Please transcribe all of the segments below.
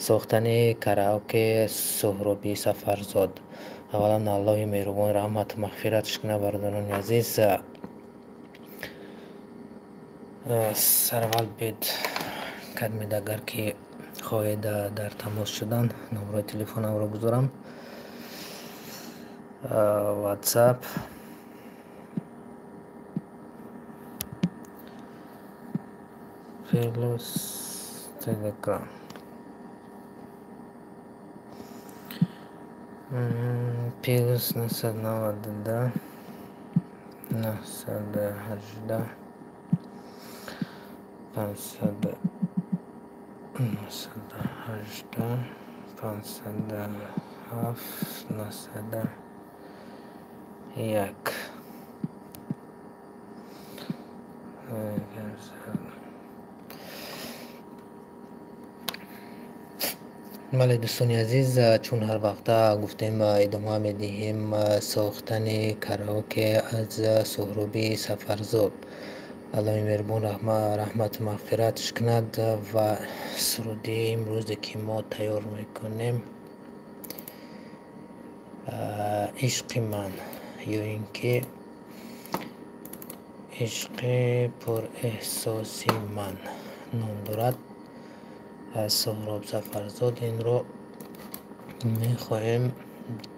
Сохтани караоке Суҳроби Сафарзод. Аввалан Аллоҳи меҳрубон раҳмату мағфиратш кунад, бародарони азиз. Сараввал бед кадмед, агар ки хоҳед дар тамос шудан, номерои телефонамро гузорам. WhatsApp плюс Telegram плюс 992 918 500 918 507 901. Бале, дӯстони азиз, чун ҳар вақта гуфтем, идома медиҳем сохтани караоке аз Суҳроби Сафарзод. Аллоҳи меҳрубон раҳмату мағфиратш кунад ва суруди имрӯзе ки мо тайёр мекунем, ишқи ман ё ин ки ишқи пурэҳсоси ман ном дорад. Аз Суҳроб Сафарзод инро мехоҳем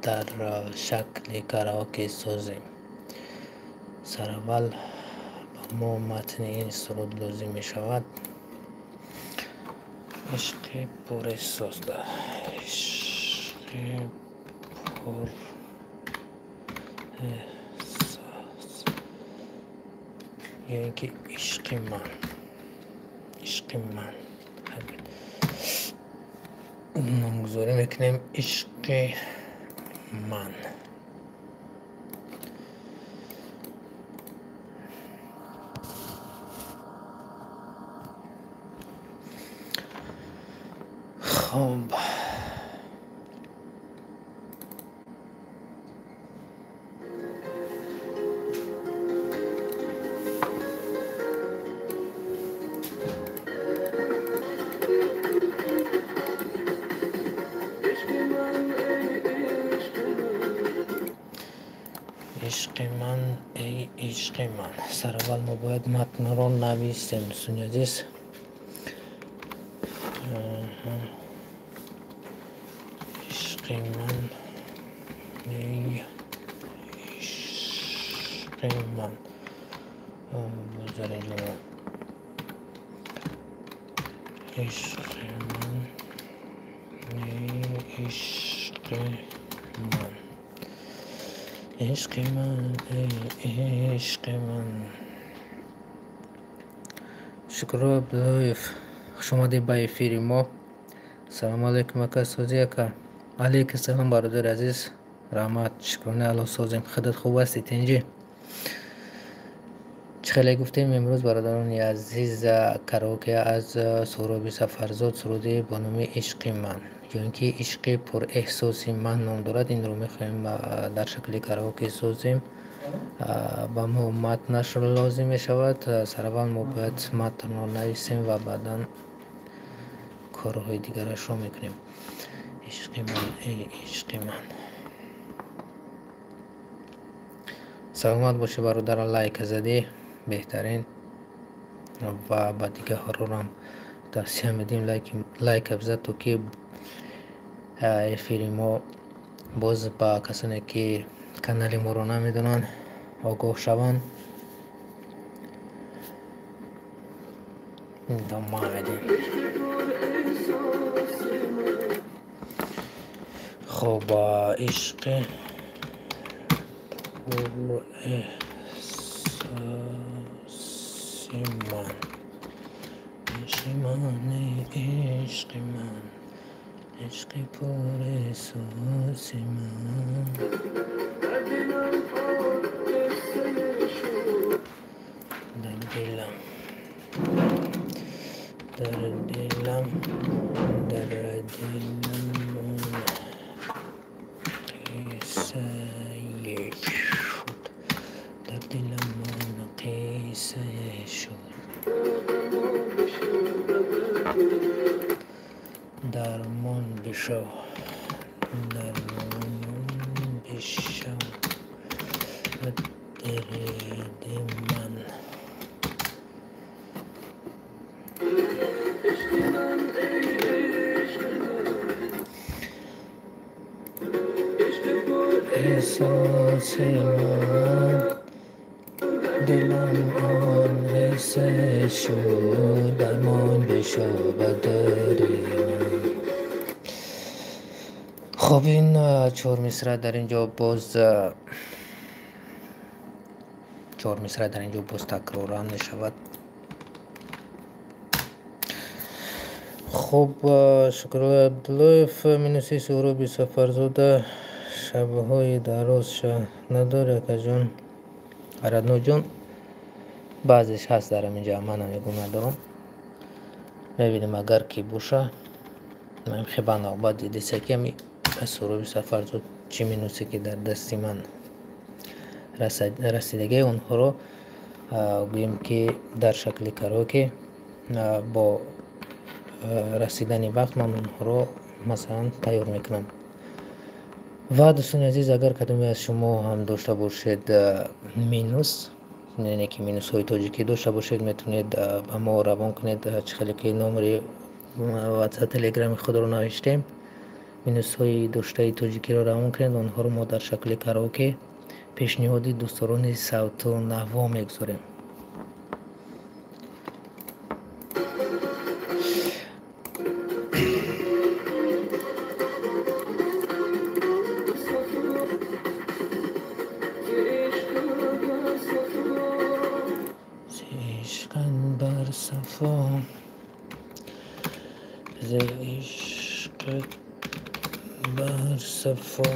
дар шакли караоке созем. Сараввал ба мо матни ин суруд лозим мешавад. Ишқи пурэҳсос, ишқи пурэҳсос ё ин ки ишқи ман, ишқи ман номгузорӣ мекунем, ишқи ман. Хоб, ишқи ман, эй ишқи ман. Сараввал мо бояд матнро нависем, дӯстони азиз. Ишқи ман, эй ишқи ман. Ишқи ман, эй ишқи ман. Ишқи ман, эй ишқи ман. Шукрулло Абдуллоев, хуш омадед ба эфири мо. Салому алайкум, ака, созӣ ака? Алайкум салом, бародари азиз, раҳмат, шукрони Аллоҳ, созем. Худат хуб ҳастӣ, тинҷӣ? Чӣ хеле гуфтем, имрӯз, бародарони азиз, караоке аз Суҳроби Сафарзод, суруди бо номи ишқи ман ё ин ки ишқи пурэҳсоси ман ном дорад. Инро мехоҳем дар шакли караоке созем. Ба мо матнаш лозим мешавад. Сараввал мо бояд матнро нависем ва баъдан корҳои дигарашро мекунем. Ишқи ман, эй ишқи ман. Саломат бошӣ, бародар, лайк задӣ, беҳтарин, ва ба дигарҳорам тавсия медиҳем лайка бизад, то ки эфири мо боз ба касоне ки канали моро намедонанд огоҳ шаванд. Идома медиҳем. Хоб, ишқи пурэҳсоси ман, ишқи ман, ишқи ман, ишқи пурэҳсоси ман. Дар дилам, дар дилам, дар дилам қиссае шуд, дар дилам қиссае шуд. Дармон бишав, дармон бишав дарди ман. Эҳсоси ман дилам он ҳиссе шуд, дармон бишав ба дарди ман. Хоб, ин чор мисра дар ин ҷо боз, чор мисра дар ин ҷо боз такроран мешавад. Хуб, Шукрулло Абдуллоев, минуси Суҳроби Сафарзода шабҳои дароз ша надори, акаҷон, Арадноҷон. Баъзеш ҳаст дар ҳамин ҷо, ман намегӯм надорам. Мебинем, агар ки боша, ман хеба навбат дидеса ки ами Суҳроби Сафарзод чӣ минусе ки дар дасти ман расидагии онҳоро гӯем ки дар шакли караоке бо расидани вақт ман онҳоро масалан тайёр мекунам. Ва дӯстони азиз, агар кадоме аз шумо ҳам дошта бошед минус, яъне ки минусҳои тоҷикӣ дошта бошед, метавонед ба мо равон кунед. Чӣ хеле ки номери ватсап, телеграми худро навиштем, минусҳои доштаи тоҷикиро равон кунед, онҳоро мо дар шакли караоке пешниҳоди дӯстдорони савту наво мегузорем. Зи ишқат бар сафо,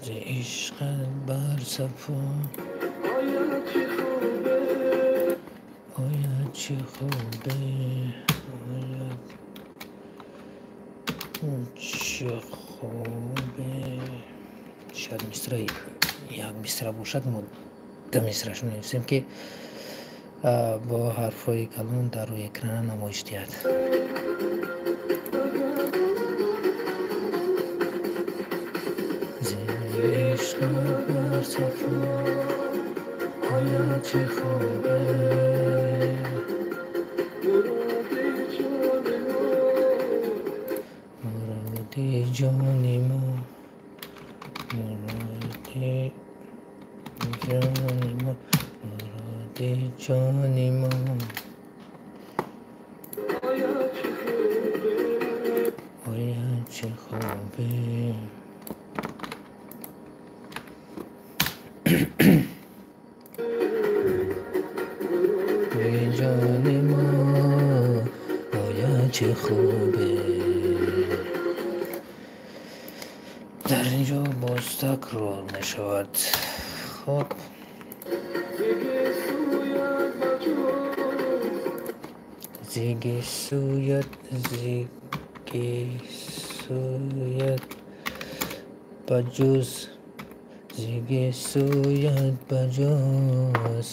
зи ишқат бар сафо, оя чӣ хубе, оя чӣ хубе. Шояд мисраи як мисра бошад, мо ду мисрашо менависем, ки бо ҳарфҳои калон дар рӯи экрана намоиш диҳад. Зи ишқат бар сафо, оя чӣ хубе, муроди ҷони мо, муроди ҷони мо, муроди ҷони мо, оя чӣ хубе. Ҷони мо, оя чӣ хубе. Дар ин ҷо боз такрор мешавад. Хоб, зигесӯяд, зигесӯяд ба ҷуз, зигесӯяд ба ҷуз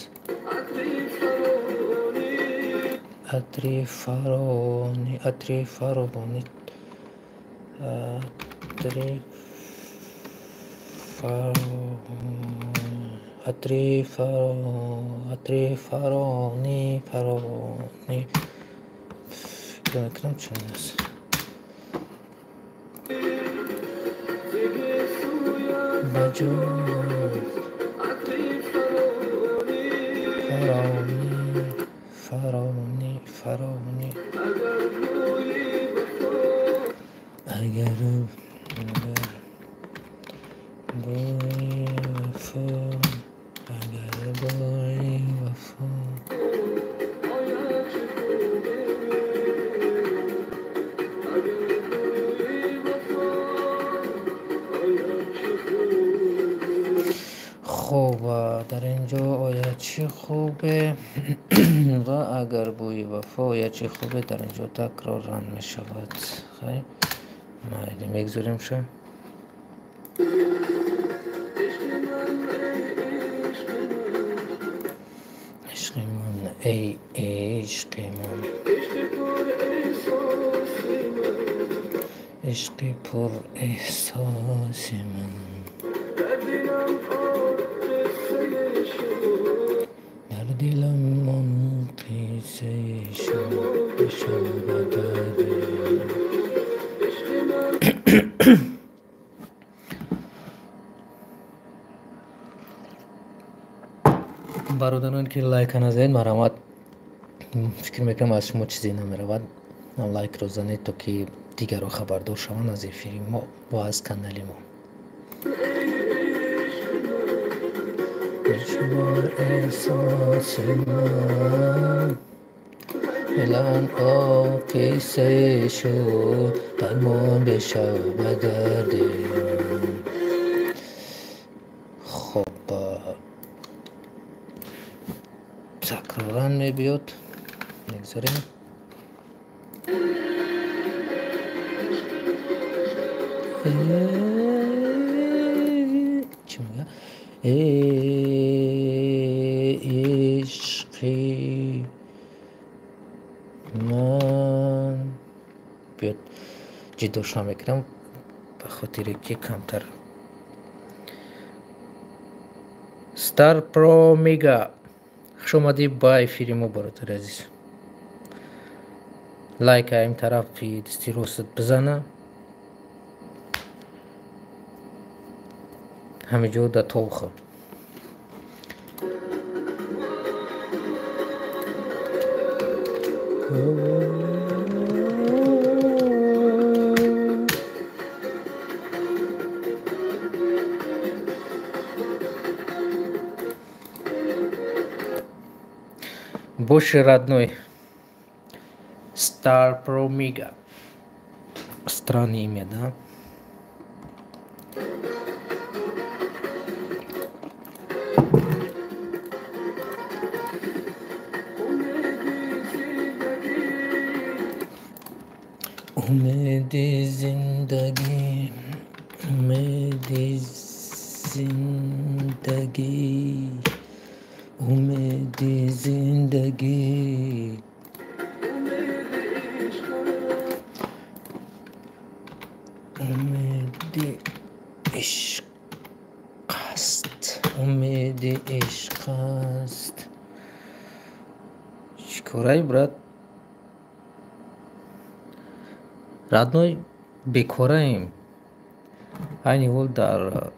атри фаровони, атри фаровони, атри атри атри фаровони, фаровони. Фикр мекунам чунин аст. Ба ҷуз фаровони, фаровони, фаровони, агар бӯи вафо, агар бӯи вафо. Хуб, дар ин ҷо оя чӣ хубе ва агар бӯи вафо, оя чӣ хубе дар ин ҷо такроран мешавад. Хай, майли, мегузорем ша. Ишқи ман, эй ишқи ман, Ишқи пурэҳсоси ман, дар дилам он қиссаи шуд, бишава дарди. Бародарон, ки лайка назанед, марҳамат, фикр мекунам, аз шумо чизе намеравад. Лайкро занед, то ки дигарро хабардор шаванд аз эфири мо ва аз канали мо. Эҳсоси ман, дилам о қиссае шуд, дармон бишав ба дарди. Хоб, такроран мебиёд, мегзарем. Чӣ мега? Ишқи ман. Биёд, ҷиддош намекунам, ба хотире ки камтар. Стар Про Мега, хуш омадӣ ба эфири мо, бародари азиз. Лайка ин тарафи дасти ростат бизана, ҳамин ҷо да толха. Больше, родной. Star Pro Mega. Странное имя, да? Умеди зиндагӣ, умеди зиндагӣ, умеди зиндагӣ, умеди ишқ аст, умеди ишқ аст. Чӣ корай, брат? Родной, бекораем, айни ҳол дар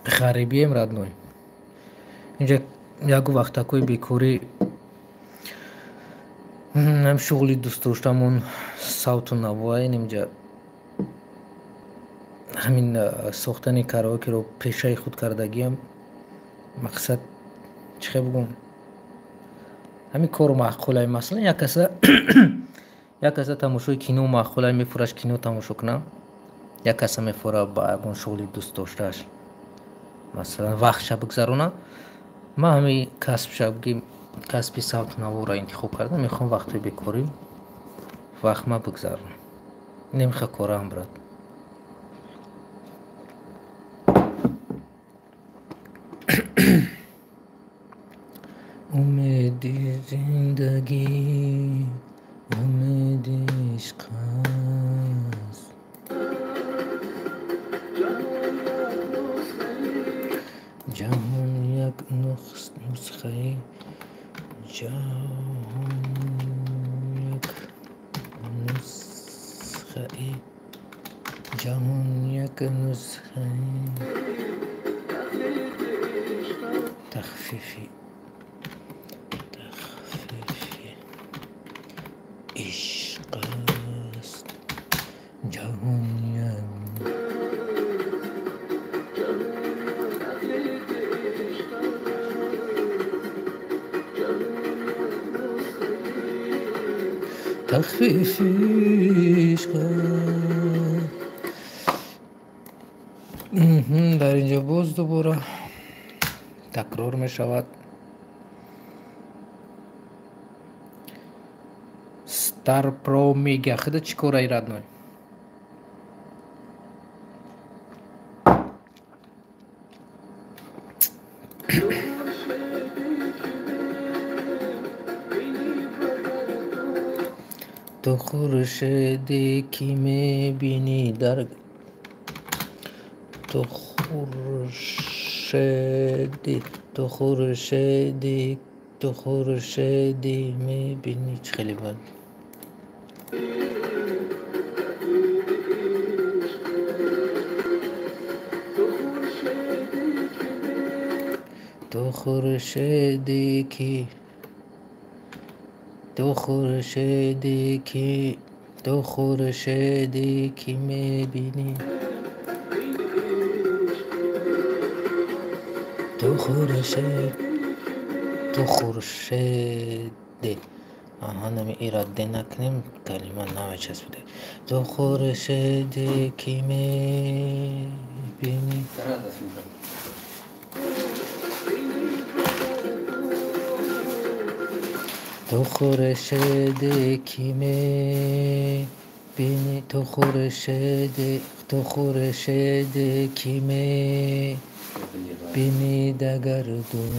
ғарибием, родной. Инҷа ягу вақтакҳои бекорӣ ҳам шуғли дӯстдоштамон савту навоаин. Инҷа ҳамин сохтани караокеро пешаи худ кардагиам. Мақсад, чӣ хел бигӯм, ҳамин кору маъқулай. Масалан, як каса тамошои кино маъқулай, мефураш кино тамошо кунам, як каса мефура ба ягон шуғли дӯстдоштааш, масалан, вақтша бигзарона. Ман ҳамин касбша, касби савту наворо интихоб кардам. Мехоҳам вақтҳои бекорӣ вақтма бигзаронам. Немиха кораам, брат. Умеди зиндагӣ, умеди ишқ аст, ҷаҳон як нусхаи, ҷаҳон як нусхаи, ҷаҳон як нусхаи тахфифи ишқ аст, ҷаҳон як. Тахфифи ишқ. Дар инҷо боз дубора такрор мешавад. Стар Про Мега, худа чӣ кораи, родной? Ту хуршеде ки мебинӣ дар ту хуршеди, ту хуршеди, ту хуршеди мебинӣ. Чӣ хеле бад. Ту хуршеде ки, ту хуршеде ки, ту хуршеде ки мебинӣ, ту хуршед, ту хуршеде. Аҳа, нами ира де накунем, калима намечаспида. Ту хуршеде ки мебинӣ, ту хуршеде ки мебинӣ, ту хуршеде, ту хуршеде ки мебинӣ дар гардун.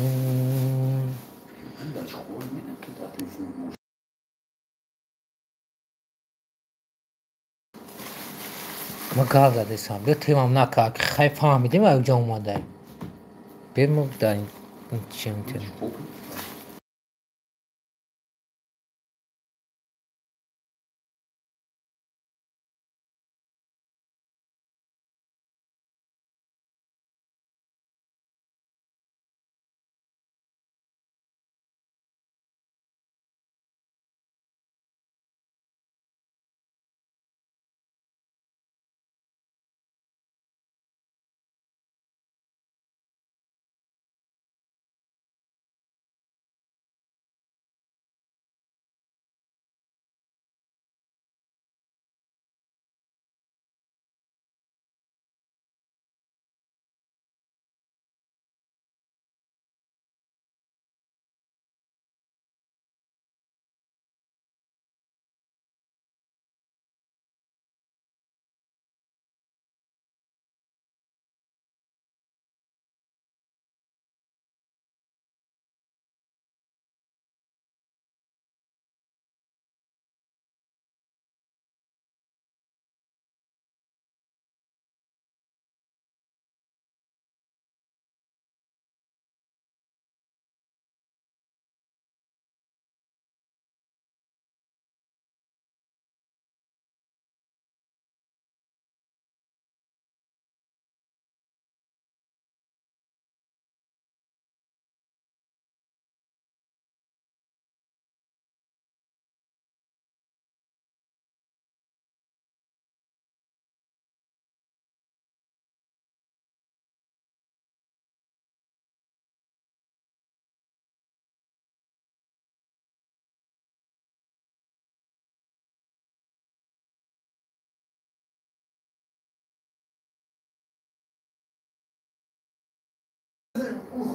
Ма гап задесам, биё темам нака, хай фаҳмидем, якҷо омадай. Биё мо дар чӣ метавонем.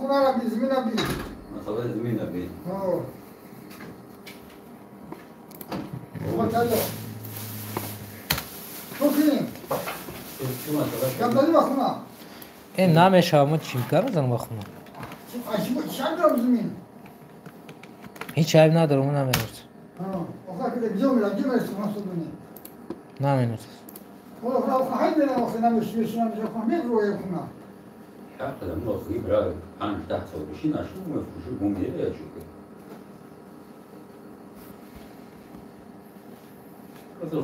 خونه را بی زمین بی مثلا زمین بی ها Э, намешава, мо чӣ кар мезанам ба хона? Ҳеҷ айб надорам, мо наменӯсем. Наменӯсем.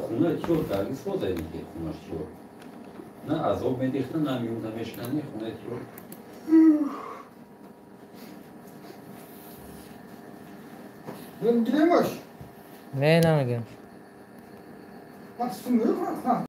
خونه تیور ترگیز سازه دیگه خونش تیور نه عذاب میدیخته نه میون نمیشکنی خونه تیور میگیریمش نه نمیگیرم. بس سنگه